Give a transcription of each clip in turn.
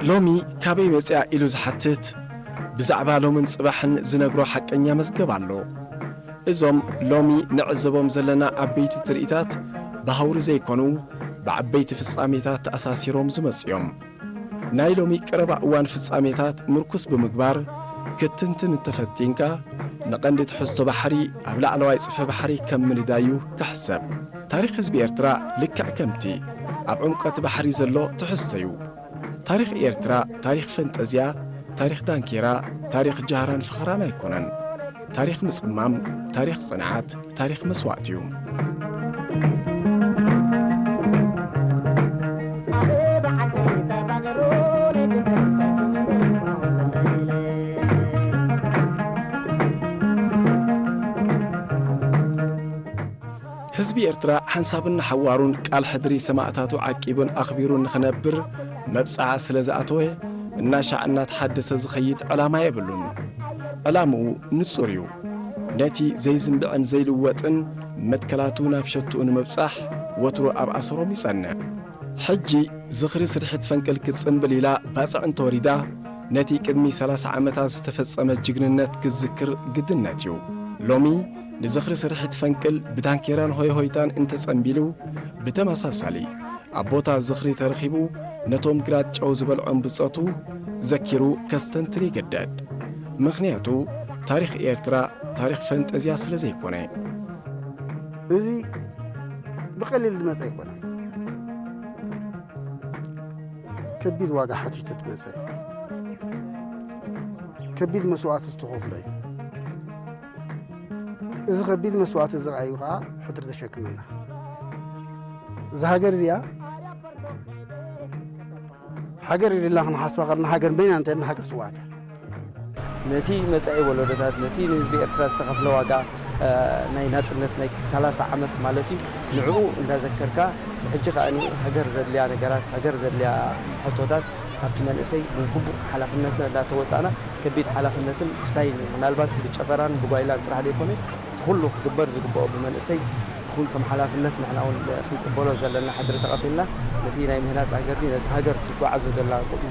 ሎሚ ካበይ መጺኣ ኢሉ ዝሓትት፣ ብዛዕባ ሎምን ጽባሕን ዝነግሮ ሓቀኛ መዝገብ ኣሎ። እዞም ሎሚ ንዕዘቦም ዘለና ዓበይቲ ትርኢታት፣ ብሃውሪ ዘይኮኑ፣ ብዓበይቲ ፍጻሜታት ተኣሳሲሮም ዝመጹ እዮም። ናይ ሎሚ ቀረባ እዋን ፍጻሜታት ምርኩስ ብምግባር ክትንትን እንተፈቲንካ፣ ንቐንዲ ትሕዝቶ ባሕሪ ኣብ ላዕለዋይ ጽፍሒ ባሕሪ ከም ምንዳዩ ክሕሰብ። ታሪኽ ህዝቢ ኤርትራ ልክዕ ከምቲ ኣብ ዕምቆት ባሕሪ ዘሎ ትሕዝቶ እዩ። ታሪኽ ኤርትራ ታሪኽ ፈንጠዝያ፣ ታሪኽ ዳንኬራ፣ ታሪኽ ጃህራን ፈኸራን ኣይኮነን። ታሪኽ ምጽማም፣ ታሪኽ ጽንዓት፣ ታሪኽ መስዋእቲ እዩ። ህዝቢ ኤርትራ ሓንሳብን ንሓዋሩን ቃል ሕድሪ ሰማእታቱ ዓቂቡን ኣኽቢሩን ንኽነብር መብጽዓ ስለ ዝኣተወ፣ እናሻዕ እናተሓደሰ ዝኸይድ ዕላማ የብሉን። ዕላምኡ ንጹር እዩ። ነቲ ዘይዝንብዕን ዘይልወጥን መትከላቱ ናብ ሸትኡ ንምብጻሕ ወትሩ ኣብ ኣሰሮም ይጸንዕ። ሕጂ ዝኽሪ ስርሒት ፈንቅል ክትጽንብል ኢላ ባጽዕ እንተወሪዳ፣ ነቲ ቅድሚ ሰላሳ ዓመታት ዝተፈጸመ ጅግንነት ክትዝክር ግድነት እዩ። ሎሚ ንዝኽሪ ስርሒት ፈንቅል ብዳንኬራን ሆይ ሆይታን እንተጸንቢሉ፣ ብተመሳሳሊ ኣብ ቦታ ዝኽሪ ተረኺቡ ነቶም ግራት ጨው ዝበልዖም ብጾቱ ዘኪሩ ከስተንትን ይግደድ። ምኽንያቱ ታሪኽ ኤርትራ ታሪኽ ፈንጠዝያ ስለ ዘይኮነ። እዚ ብቐሊል ዝመጸ ኣይኮነን። ከቢድ ዋጋ ሓቲቱ ዝመጸ፣ ከቢድ መስዋእቲ ዝተኸፍሎ እዩ። እዚ ከቢድ መስዋእቲ እዚ እዩ ኸዓ ሕድሪ ዘሸክመና። እዛ ሃገር እዚኣ ሃገር ኢልና ክንሓስባ ከለና፣ ሃገር በይና እንተ ኢልና፣ ሃገር ስውኣት እያ። ነቲ መጻኢ ወለዶታት፣ ነቲ ንህዝቢ ኤርትራ ዝተኸፍለ ዋጋ፣ እ፣ ናይ ናጽነት ናይ ሰላሳ ዓመት ማለት እዩ፣ ንዕኡ እንዳዘከርካ፣ ብሕጂ ከኣ ሃገር ዘድልያ ነገራት፣ ሃገር ዘድልያ ሕቶታት ካብቲ መንእሰይ ብግቡእ ሓላፍነትና እንዳተወጻእና፣ ከቢድ ሓላፍነትን ክሳይ ምናልባት ብጨፈራን ብጓይላን ጥራሕ ዘይኮነ፣ እቲ ኩሉ ክግበር ዝግብኦ ብመንእሰይ ክኹን ከም ሓላፍነት ንሕና እውን ክንቅበሎ ዘለና ሕድሪ ተቐቢልና፣ ነቲ ናይ ምህናጽ ሃገር ድዩ፣ ነቲ ሃገር ትጓዓዞ ዘላ ጉ-፣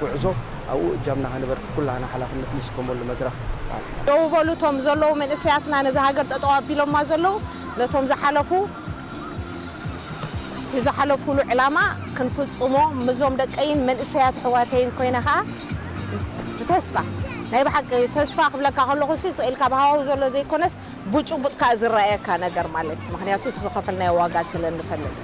ጉዕዞ ኣብኡ እጃምና ከነበርክት ኩላህና ሓላፍነት ንስከመሉ መድረኽ ማለት እዩ። ደው በሉ፣ እቶም ዘለዉ መንእሰያትና ነዛ ሃገር ጠጠው ኣቢሎማ ዘለዉ፣ ነቶም ዝሓለፉ፣ እቲ ዝሓለፉሉ ዕላማ ክንፍጽሞ፣ ምስዞም ደቀይን መንእሰያት ኣሕዋተይን ኮይነ ኸኣ ብተስፋ፣ ናይ ብሓቂ ተስፋ ክብለካ ከለኹ ሲ፣ ስቕ ኢልካ ብሃዋሁ ዘሎ ዘይኮነስ፣ ብጭቡጥ ከኣ ዝረኣየካ ነገር ማለት እዩ። ምኽንያቱ እቲ ዝኸፈልናዮ ዋጋ ስለ እንፈልጥ።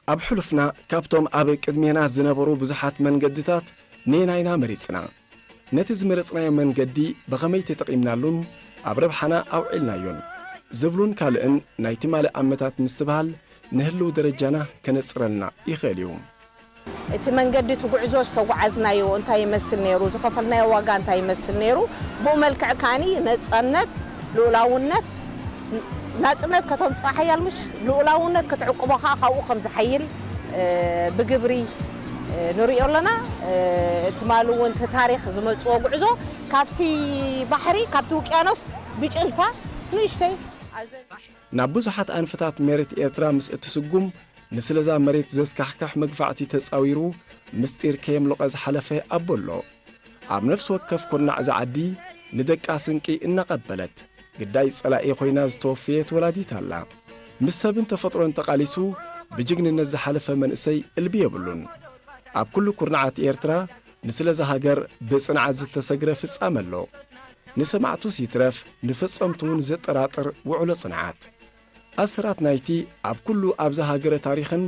ኣብ ሕሉፍና ካብቶም ኣብ ቅድሜና ዝነበሩ ብዙሓት መንገድታት ነየናይና መሪጽና? ነቲ ዝመረጽናዮ መንገዲ ብኸመይ ተጠቒምናሉን ኣብ ረብሓና ኣውዒልናዮን? ዝብሉን ካልእን ናይ ትማሊ ኣመታት ምስትብሃል ንህልው ደረጃና ከነጽረልና ይኽእል እዩ። እቲ መንገዲ፣ እቲ ጉዕዞ ዝተጓዓዝናዮ እንታይ ይመስል ነይሩ? ዝኸፈልናዮ ዋጋ እንታይ ይመስል ነይሩ? ብኡ መልክዕ ከኣኒ ነጻነት፣ ልኡላውነት፣ ናጽነት ከተምጽኦ ሓያል ምሽ፣ ልኡላውነት ክትዕቅቦ ከኣ ካብኡ ከም ዝሓይል፣ እ፣ ብግብሪ፣ እ፣ ንሪኦ ኣለና። እ፣ ትማሊ እውን እቲ ታሪኽ ዝመጽዎ ጉዕዞ ካብቲ ባሕሪ፣ ካብቲ ውቅያኖስ ብጭልፋ ንእሽተይ ኣዘ- ናብ ብዙሓት ኣንፈታት መሬት ኤርትራ ምስ እትስጉም፣ ንስለዛ መሬት ዘስካሕክሕ መግፋዕቲ ተጻዊሩ፣ ምስጢር ከየምለቐ ዝሓለፈ ኣቦ ኣሎ። ኣብ ነፍሲ ወከፍ ኩርናዕ እዛ ዓዲ፣ ንደቃ ስንቂ እናቐበለት፣ ግዳይ ጸላኢ ኮይና ዝተወፈየት ወላዲት ኣላ። ምስ ሰብን ተፈጥሮን ተቓሊሱ፣ ብጅግንነት ዝሓለፈ መንእሰይ እልቢ የብሉን። ኣብ ኩሉ ኩርናዓት ኤርትራ፣ ንስለዛ ሃገር ብጽንዓት ዝተሰግረ ፍጻመ ኣሎ። ንሰማዕቱስ ይትረፍ፣ ንፈጸምቱ እውን ዘጠራጥር ውዕሎ ጽንዓት። ኣስራት ናይቲ ኣብ ኩሉ ኣብዛ ሃገረ ታሪኽን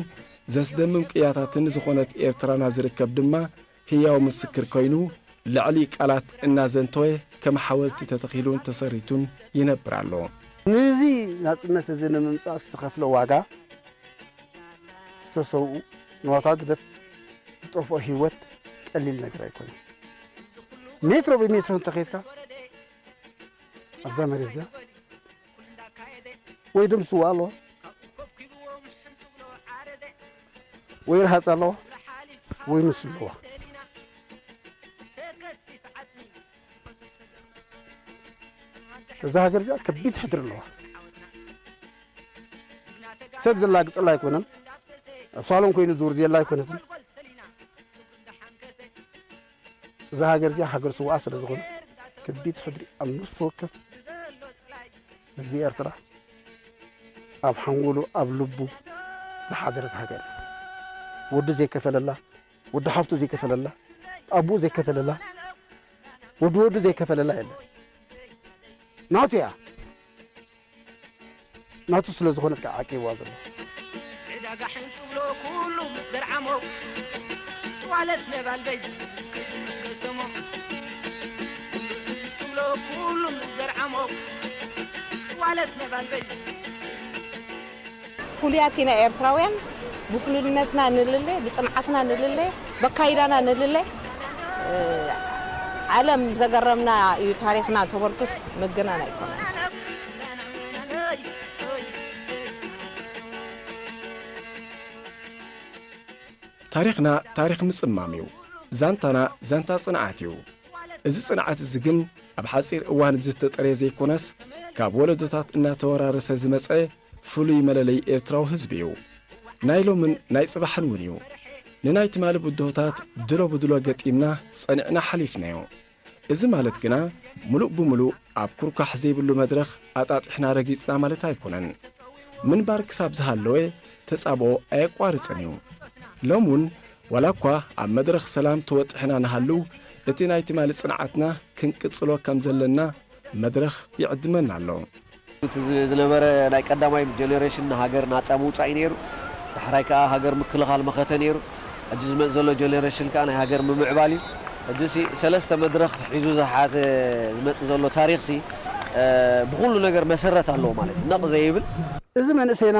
ዘስደምም ቅያታትን ዝኾነት ኤርትራና ዝርከብ ድማ ህያው ምስክር ኮይኑ፣ ልዕሊ ቃላት እናዘንተወ ከም ሓወልቲ ተተኺሉን ተሰሪቱን ይነብር ኣሎ። ነዚ ናጽነት እዚ ንምምጻእ ዝተኸፍለ ዋጋ፣ ዝተሰውኡ ንዋት ግደፍ፣ ዝጠፍኦ ህይወት ቀሊል ነገር ኣይኮነን። ሜትሮ ብሜትሮ እንተኸይድካ፣ ኣብዛ መሬት እዚኣ ወይ ደም ስዋ ኣለዋ፣ ወይ ረሃፅ ኣለዋ፣ ወይ ንሱ ኣለዋ። እዛ ሃገር እዚኣ ከቢድ ሕድሪ ኣለዋ። ሰብ ዘላግፀላ ኣይኮነን። ኣብ ሳሎን ኮይኑ ዝውር ዘየላ ኣይኮነትን። እዛ ሃገር እዚኣ ሃገር ስውኣ ስለ ዝኾነት፣ ከቢድ ሕድሪ ኣብ ነፍሲ ወከፍ ህዝቢ ኤርትራ፣ ኣብ ሓንጎሉ፣ ኣብ ልቡ ዝሓደረት ሃገር እያ። ወዲ ዘይከፈለላ፣ ወዲ ሓፍቱ ዘይከፈለላ፣ ኣቦኡ ዘይከፈለላ፣ ወዲ ወዱ ዘይከፈለላ የለን። ናቱ እያ። ናቱ ስለ ዝኾነት ከዓ ዓቂብዋ ዘሎ። ዕዳጋ ሕንጥብሎ ኩሉ ምስ ዘርዓሞ፣ ዋለት ነባልበይ ከይመስገሰሞ። ሕንጥብሎ ኩሉ ምስ ዘርዓሞ፣ ዋለት ነባልበይ። ፍሉያት ኢና ኤርትራውያን፣ ብፍሉይነትና ንልለ፣ ብጽንዓትና ንልለ፣ በካይዳና ንልለ። እ፣ ዓለም ዘገረምና እዩ ታሪኽና እንተበልኩስ ምግናን ኣይኮነን። ታሪኽና ታሪኽ ምጽማም እዩ። ዛንታና ዛንታ ጽንዓት እዩ። እዚ ጽንዓት እዚ ግን ኣብ ሓጺር እዋን ዝተጠርየ ዘይኮነስ፣ ካብ ወለዶታት እናተወራረሰ ዝመጸ ፍሉይ መለለይ ኤርትራዊ ህዝቢ እዩ። ናይ ሎምን ናይ ጽባሕን እውን እዩ። ንናይ ትማሊ ብድሆታት ድሎ ብድሎ ገጢምና ጸኒዕና ሓሊፍናዮ። እዚ ማለት ግና ምሉእ ብምሉእ ኣብ ኩርኳሕ ዘይብሉ መድረኽ ኣጣጢሕና ረጊጽና ማለት ኣይኮነን። ምንባር ክሳብ ዝሃለወ ተጻብኦ ኣየቋርጽን እዩ። ሎም እውን ዋላ እኳ ኣብ መድረኽ ሰላም ተወጢሕና ንሃልው፣ እቲ ናይ ትማሊ ጽንዓትና ክንቅጽሎ ከም ዘለና መድረኽ ይዕድመና ኣሎ። እቲ ዝ- ዝነበረ ናይ ቀዳማይ ጀኔሬሽን ንሃገር ናጻ ምውጻእ እዩ ነይሩ። ዳሕራይ ከኣ ሃገር ምክልኻል መኸተ ነይሩ። ሕጂ ዝመጽእ ዘሎ ጀኔሬሽን ከኣ ናይ ሃገር ምምዕባል እዩ። ሕጂ ሲ ሰለስተ መድረኽ ሒዙ ዝሓተ ዝመጽእ ዘሎ ታሪኽ ሲ እ፣ ብኹሉ ነገር መሰረት ኣለዎ ማለት እዩ። ነቕ ዘይብል እዚ መንእሰይና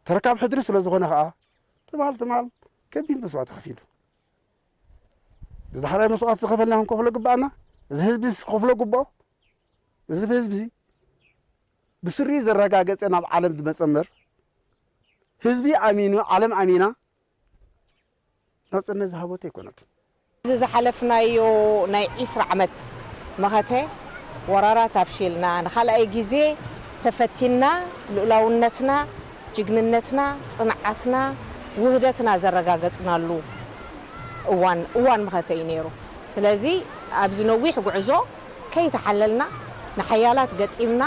ተረካብ ሕድሪ ስለ ዝኾነ ከኣ ትማል ትማል ከቢድ መስዋእቲ ከፊሉ። እዚ ዳሕራይ መስዋእቲ ዝኸፈልና ክንከፍሎ ግባኣና። እዚ ህዝቢ እዚ ክኸፍሎ ግባኦ። እዚ ህዝቢ እዚ ብስሪ ዘረጋገጸ ናብ ዓለም ዝመጸ እምበር፣ ህዝቢ ኣሚኑ፣ ዓለም ኣሚና ናጽነት ዝሃበቶ ኣይኮነትን። እዚ ዝሓለፍናዮ ናይ ዒስራ ዓመት መኸተ ወራራት ኣፍሺልና ንኻልኣይ ግዜ ተፈቲንና ልኡላውነትና፣ ጅግንነትና፣ ጽንዓትና፣ ውህደትና ዘረጋገጽናሉ እዋን እዋን መኸተ እዩ ነይሩ። ስለዚ ኣብዚ ነዊሕ ጉዕዞ ከይተሓለልና ንሓያላት ገጢምና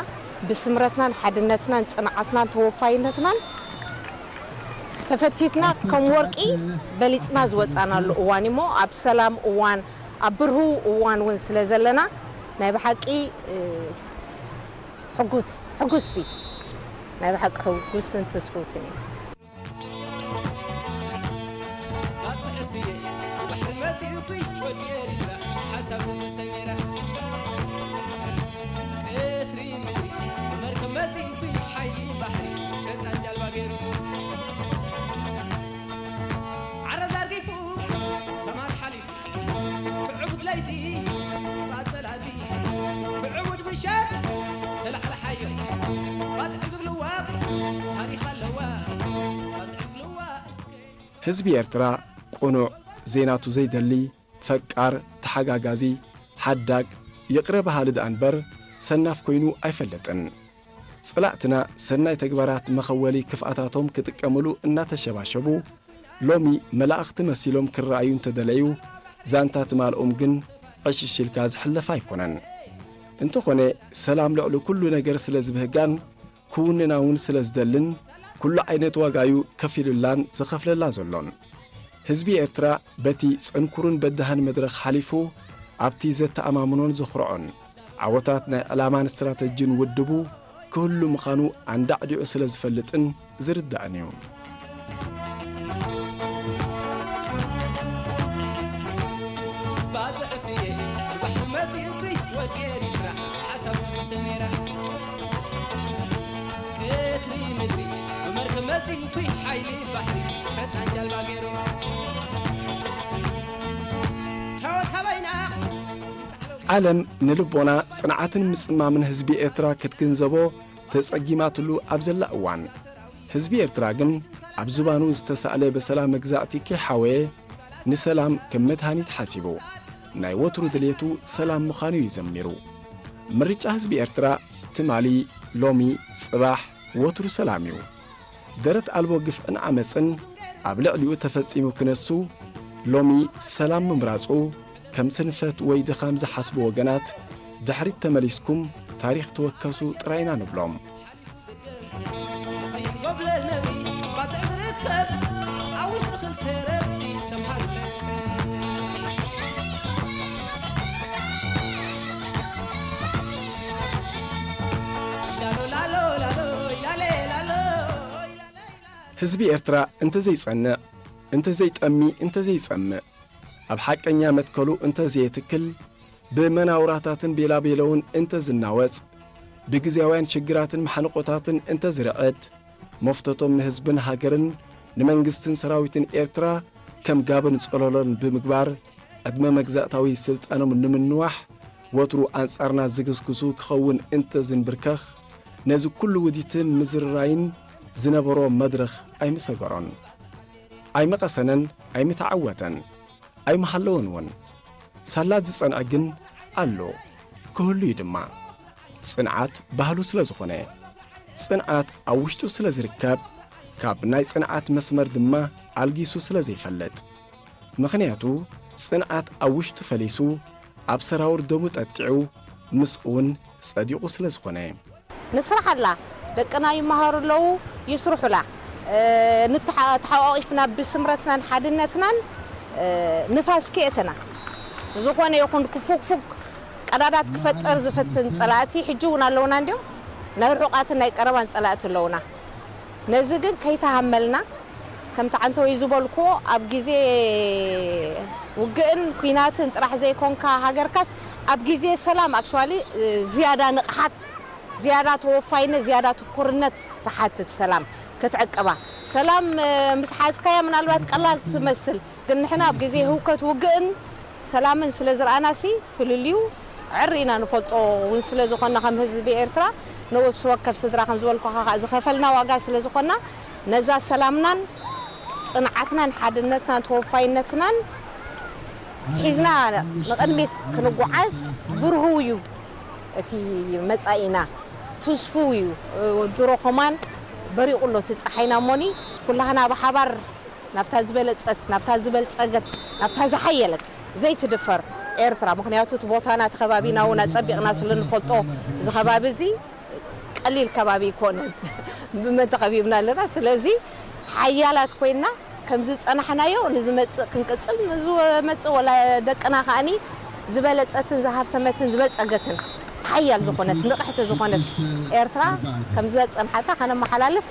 ብስምረትናን ሓድነትናን ጽንዓትናን ተወፋይነትናን ተፈቲትና ከም ወርቂ በሊጽና ዝወጻናሉ እዋን እሞ ኣብ ሰላም እዋን ኣብ ብርህው እዋን እውን ስለ ዘለና ናይ ብሓቂ ሕጉስ ሕጉስቲ ናይ ብሓቂ ሕጉስትን ትስፍውትን እዩ። ባጽዕ ስየ ብባሕሪ መጺኡኩይ ወዲ ኤሪትራ ሓሳብ ኩሉ ሰሚራ ቀትሪ ምድሪ ብመርከብ መጺኡኩይ ሓይሊ ባሕሪ ፈጣን ጃልባ ገይሩ ዓረብ ዛርጊፉ ሰማል ሓሊፉ ትዕቡድ ለይቲ ባጸላቲ ትዕቡድ ምሸት ተላዕለ ሓዮ ባጽዕ ዝብልዋ ታሪኽ ኣለዋ ባጽዕ ዝብልዋ ህዝቢ ኤርትራ ቅኑዕ፣ ዘይናቱ ዘይደሊ፣ ፈቃር፣ ተሓጋጋዚ፣ ሓዳግ፣ ይቕረ በሃሊ ደኣ እንበር ሰናፍ ኮይኑ ኣይፈልጥን። ጸላእትና ሰናይ ተግባራት መኸወሊ ክፍኣታቶም ክጥቀምሉ እናተሸባሸቡ ሎሚ መላእኽቲ መሲሎም ክረኣዩ እንተደለዩ ዛንታ ትማልኦም ግን ዕሽሽ ኢልካ ዝሕለፍ ኣይኮነን። እንተኾነ ሰላም ልዕሊ ኩሉ ነገር ስለ ዝብህጋን ክውንና እውን ስለ ዝደልን ኩሉ ዓይነት ዋጋዩ ከፊሉላን ዝኸፍለላ ዘሎን። ህዝቢ ኤርትራ በቲ ጽንኩሩን በዳህን መድረኽ ሓሊፉ ኣብቲ ዘተኣማምኖን ዘኹርዖን ዓወታት ናይ ዕላማን ስትራተጂን ውድቡ ክህሉ ምዃኑ ኣንዳዕዲዑ ስለ ዝፈልጥን ዝርዳእን እዩ። ባጽዕ ስየ ብባሕሪ መጺኡኩይ ወዲ ኤሪትራ ሓሳብ ሰሜራ ቀትሪ ምድሪ ብመርከብ መጺኡኩይ ሓይሊ ባሕሪ ፈጣን ጃልባ ገይሩ ታወት ኣበይና ዓለም ንልቦና ጽንዓትን ምጽማምን ህዝቢ ኤርትራ ክትግንዘቦ ተጸጊማትሉ ኣብ ዘላ እዋን፣ ህዝቢ ኤርትራ ግን ኣብ ዝባኑ ዝተሳእለ በሰላ መግዛእቲ ከይሓወየ ንሰላም ከም መድሃኒት ሓሲቡ፣ ናይ ወትሩ ድልየቱ ሰላም ምዃኑ እዩ ዘሚሩ። ምርጫ ህዝቢ ኤርትራ ትማሊ፣ ሎሚ፣ ጽባሕ፣ ወትሩ ሰላም እዩ። ደረት ኣልቦ ግፍዕን ዓመጽን ኣብ ልዕሊኡ ተፈጺሙ ክነሱ፣ ሎሚ ሰላም ምምራጹ ከም ስንፈት ወይ ድኻም ዝሓስቡ ወገናት፣ ድሕሪት ተመሊስኩም ታሪኽ ተወከሱ ጥራይና ንብሎም። ህዝቢ ኤርትራ እንተዘይጸንዕ፣ እንተዘይጠሚ፣ እንተዘይጸምእ፣ ኣብ ሓቀኛ መትከሉ እንተዘየትክል፣ ብመናውራታትን ቤላቤለውን እንተዝናወጽ፣ ብግዜያውያን ሽግራትን ማሕንቆታትን እንተዝርዕድ፣ መፍተቶም ንህዝብን ሃገርን ንመንግስትን ሰራዊትን ኤርትራ ከም ጋብን ጸሎሎን ብምግባር፣ ዕድመ መግዛእታዊ ስልጣኖም ንምንዋሕ ወትሩ ኣንጻርና ዝግስግሱ ክኸውን እንተዝንብርከኽ፣ ነዚ ኩሉ ውዲትን ምዝርራይን ዝነበሮ መድረኽ ኣይምሰገሮን፣ ኣይመቐሰነን፣ ኣይምተዓወተን፣ ኣይምሃለወን እውን። ሳላ ዝጸንዐ ግን ኣሎ፣ ክህሉ እዩ ድማ። ጽንዓት ባህሉ ስለ ዝኾነ፣ ጽንዓት ኣብ ውሽጡ ስለ ዝርከብ፣ ካብ ናይ ጽንዓት መስመር ድማ ኣልጊሱ ስለ ዘይፈልጥ። ምኽንያቱ፣ ጽንዓት ኣብ ውሽጡ ፈሊሱ፣ ኣብ ሰራውር ደሙ ጠጢዑ፣ ምስኡ እውን ጸዲቑ ስለ ዝኾነ። ንስራሕ ኣላ፣ ደቅና ይመሃሩ ኣለዉ፣ ይስርሑላ። እ፣ ንተሓ-፣ ተሓቋቒፍና ብስምረትናን ሓድነትናን፣ እ፣ ንፋስ ክእትና። ዝኾነ ይኹን ክፉግፉግ ቀዳዳት ክፈጥር ዝፍትን ጸላእቲ ሕጂ እውን ኣለዉና እንድዮም። ናይ ርሑቓትን ናይ ቀረባን ጸላእቲ ኣለዉና። ነዚ ግን ከይተሃመልና፣ ከምቲ ዓንተወይ ዝበልክዎ፣ ኣብ ግዜ ውግእን ኲናትን ጥራሕ ዘይኮንካ ሃገርካስ፣ ኣብ ግዜ ሰላም፣ ኣክሽዋሊ፣ ዝያዳ ንቕሓት፣ ዝያዳ ተወፋይነት፣ ዝያዳ ትኩርነት ትሓትት። ሰላም ክትዕቅባ፣ ሰላም፣ እ፣ ምስ ሓዝካያ ምናልባት ቀላል ትመስል፣ ግን ንሕና ኣብ ግዜ ህውከት ውግእን ሰላምን ስለ ዝረኣናሲ፣ ፍልልዩ ዕር ኢና ንፈልጦ እውን ስለ ዝኾንና፣ ከም ህዝቢ ኤርትራ፣ ነብሲ ወከፍ ስድራ፣ ከም ዝበልኩኻ፣ ከዓ ዝኸፈልና ዋጋ ስለ ዝኾንና፣ ነዛ ሰላምናን ጽንዓትናን ሓድነትናን ተወፋይነትናን ሒዝና ንቕድሚት ክንጓዓዝ፣ ብርሁው እዩ እቲ መጻኢና፣ ትስፉው እዩ። ድሮ ከማን በሪቑ ኣሎ እቲ ጸሓይና እሞኒ፣ ኩላህና ብሓባር ናብታ ዝበለጸት፣ ናብታ ዝበልጸገት፣ ናብታ ዝሓየለት፣ ዘይትድፈር ኤርትራ። ምኽንያቱ እቲ ቦታና፣ እቲ ከባቢና እውን ኣጸቢቕና ስለ ንፈልጦ፣ እዚ ከባቢ እዚ ቀሊል ከባቢ ኣይኮነን። ብመን ተኸቢብና ኣለና። ስለዚ ሓያላት ኮይና ከም ዝጸናሕናዮ ንዝመጽእ ክንቅጽል፣ ንዝመጽእ ወላ ደቅና ከኣኒ ዝበለጸትን ዝሃብተመትን ዝበልጸገትን ሓያል ዝኾነት ንቕሕቲ ዝኾነት ኤርትራ ከም ዘጸንሓታ ከነመሓላልፍ፣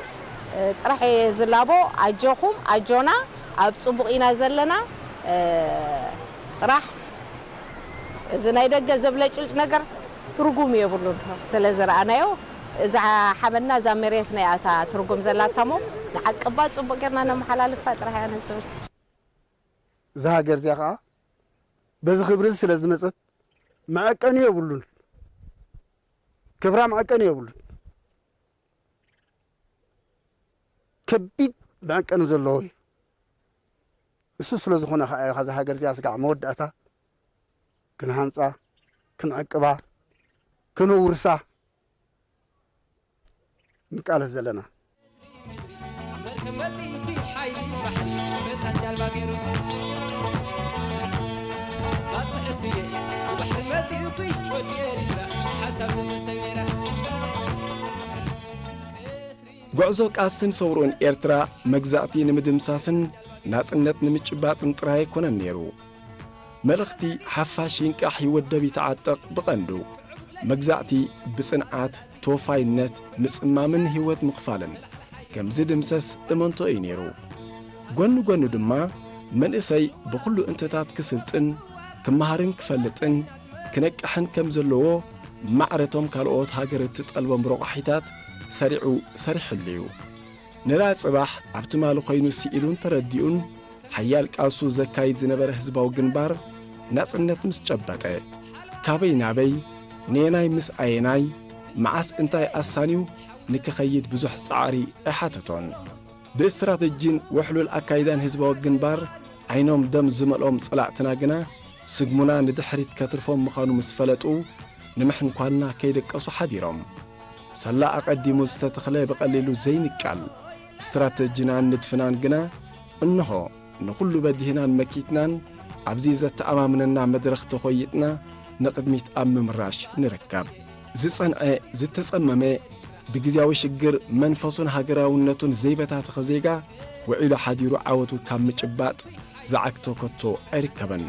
እ፣ ጥራሕ እየ ዝላቦ። ኣጆኹም፣ ኣጆና፣ ኣብ ጽቡቕ ኢና ዘለና፣ እ፣ ጥራሕ። እዚ ናይ ደገ ዘብለጭልጭ ነገር ትርጉም የብሉን ስለ ዝረኣናዮ፣ እዛ ሓበንና፣ እዛ መሬትና እያ እታ ትርጉም ዘላታ እሞ፣ ንዓቅባ፣ ጽቡቕ ጌርና ነመሓላልፋ ጥራሕ እያ ንዝብል። እዛ ሃገር እዚኣ ኸዓ በዚ ክብሪ ስለ ዝመጸት መዐቀኒ የብሉን። ክብራ መዐቀኒ የብሉን። ከቢድ መዐቀኒ ዘለዎ እዩ። እሱ ስለ ዝኾነ ኸዓ እዩ፣ እዛ ሃገር እዚኣ ስጋዕ መወዳእታ ክንሃንጻ፣ ክንዕቅባ፣ ክንውርሳ ንቃለስ ዘለና። መርከብ መጺእኩ ሓይሊ ባሕሪ በታን ጃልባ ገይሩ፣ ባጽዕ ስየ ብባሕሪ መጺእኩ ወዲ ኤሪትራ ሓሳብ ሰሚራ። ጉዕዞ ቃልስን ሰውርኡን ኤርትራ መግዛእቲ ንምድምሳስን ናጽነት ንምጭባጥን ጥራይ ኣይኮነን ነይሩ። መልእኽቲ ሓፋሽ ይንቃሕ ይወደብ ይተዓጠቕ ብቐንዱ መግዛእቲ ብጽንዓት፣ ተወፋይነት፣ ምጽማምን ህይወት ምኽፋልን ከም ዝድምሰስ እመንቶ እዩ ነይሩ። ጎኒ ጎኒ ድማ መንእሰይ ብኹሉ እንትታት ክስልጥን፣ ክመሃርን ክፈልጥን፣ ክነቅሕን ከም ዘለዎ ማዕረቶም ካልኦት ሃገር እትጠልቦም ረቋሒታት ሰሪዑ ሰሪሕሉ እዩ። ንራ ጽባሕ ኣብ ትማሊ ኮይኑ ስኢሉን ተረዲኡን ሓያል ቃልሱ ዘካይድ ዝነበረ ህዝባዊ ግንባር ናጽነት ምስ ጨበጠ፣ ካበይ ናበይ፣ ነየናይ ምስ ኣየናይ፣ መዓስ እንታይ ኣሳንዩ ንክኸይድ ብዙሕ ጻዕሪ ኣይሓተቶን። ብእስትራተጂን ውሕሉል ኣካይዳን ህዝባዊ ግንባር ዓይኖም ደም ዝመልኦም ጸላእትና ግና ስግሙና ንድሕሪት ከትርፎም ምዃኑ ምስ ፈለጡ ንምሕንኳልና ከይደቀሱ ሓዲሮም። ሳላ ኣቐዲሙ ዝተተኽለ ብቐሊሉ ዘይንቃል ስትራተጂናን ንድፍናን ግና እንሆ ንኹሉ በዲህናን መኪትናን ኣብዚ ዘተኣማምነና መድረኽ ተኾይጥና ንቕድሚት ኣብ ምምራሽ ንርከብ። ዝጸንዐ፣ ዝተጸመመ፣ ብግዜያዊ ሽግር መንፈሱን ሃገራውነቱን ዘይበታተኸ ዜጋ ውዒሉ ሓዲሩ ዓወቱ ካብ ምጭባጥ ዝዓግቶ ከቶ ኣይርከበን።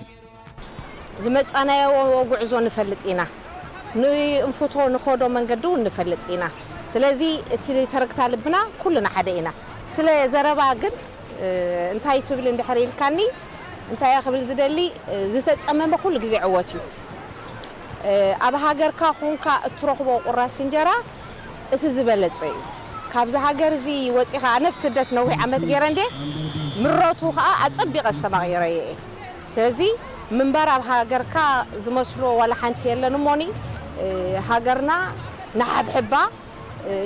ዝመጻናዮ ጉዕዞ ንፈልጥ ኢና። ንእንፍቶ ንኸዶ መንገዲ እውን ንፈልጥ ኢና። ስለዚ እቲ ተረግታ ልብና ኩልና ሓደ ኢና። ስለ ዘረባ ግን እንታይ ትብል እንድሕር ኢልካኒ እንታይ ክብል ዝደሊ ዝተጸመመ ኩሉ ግዜ ዕወት እዩ። ኣብ ሃገርካ ኩንካ እትረኽቦ ቁራስ እንጀራ እቲ ዝበለጸ እዩ። ካብዚ ሃገር እዚ ወጺኻ ኣነ ብስደት ነዊሕ ዓመት ገይረ እንዴ ምረቱ ከዓ ኣጸቢቐ ዝተማቒረየ እየ። ስለዚ ምንባር ኣብ ሃገርካ ዝመስሎ ዋላ ሓንቲ የለን እሞኒ ሃገርና ንሓብሕባ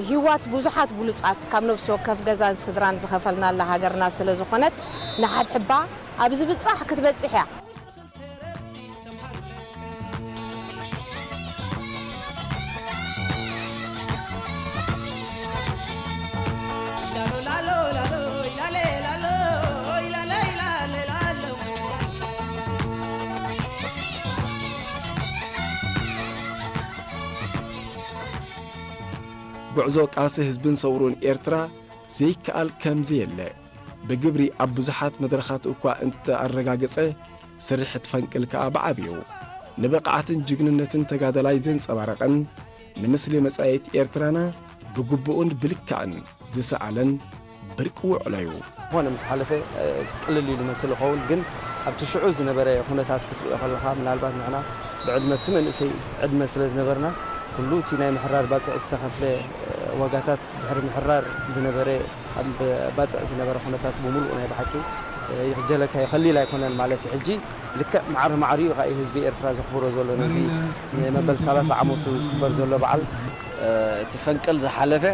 ሂዋት ብዙሓት ብሉጻት ካብ ነብሲ ወከፍ ገዛን ስድራን ዝኸፈልናላ ሃገርና ስለ ዝኾነት ንሓብሕባ ኣብ ዝብጻሕ ክትበጽሕ እያ። ጉዕዞ ቃልሲ ህዝብን ሰውሩን ኤርትራ ዘይከኣል ከምዘየለ ብግብሪ ኣብ ብዙሓት መድረኻት እኳ እንተኣረጋገጸ፣ ስርሕት ፈንቅል ከኣ ብዓብዩ ንብቕዓትን ጅግንነትን ተጋደላይ ዘንጸባረቐን ንምስሊ መጻኢት ኤርትራና ብግቡእን ብልክዕን ዝሰኣለን ብርቂ ውዕሎ እዩ። ዝኾነ ምስ ሓለፈ ቅልል ኢሉ መስል ይኸውን፣ ግን ኣብቲ ሽዑ ዝነበረ ኩነታት ክትሪኦ ከለኻ ምናልባት ንሕና ብዕድመ እቲ መንእሰይ ዕድመ ስለ ዝነበርና ኩሉ እቲ ናይ ምሕራር ባፅዕ ዝተኸፍለ ዋጋታት ድሕሪ ምሕራር ዝነበረ ኣብ ባፅዕ ዝነበረ ኩነታት ብምሉኡ ናይ ብሓቂ ይኽጀለካ እዩ፣ ቀሊል ኣይኮነን ማለት እዩ። ሕጂ ልክዕ ማዕረ ማዕሪኡ ከዓ እዩ ህዝቢ ኤርትራ ዘኽብሮ ዘሎ ነዚ መበል ሰላሳ ዓመቱ ዝኽበር ዘሎ በዓል። እቲ ፈንቅል ዝሓለፈ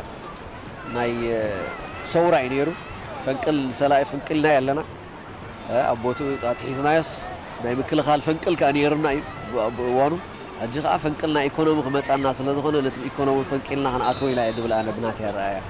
ናይ ሰውራ እዩ ነይሩ። ፈንቅል ሰላኢ ፈንቂልና ኣለና። ኣብ ቦትኡ ኣትሒዝናዮስ ናይ ምክልኻል ፈንቅል ከዓ ነይሩና እዩ ብእዋኑ። ሕጂ ከዓ ፈንቅል ናይ ኢኮኖሚ ክመፃና ስለ ዝኾነ ነቲ ኢኮኖሚ ፈንቂልና ክንኣትዎ ኢላ እየ ድብል ኣነ ብናተይ ኣረኣእያ።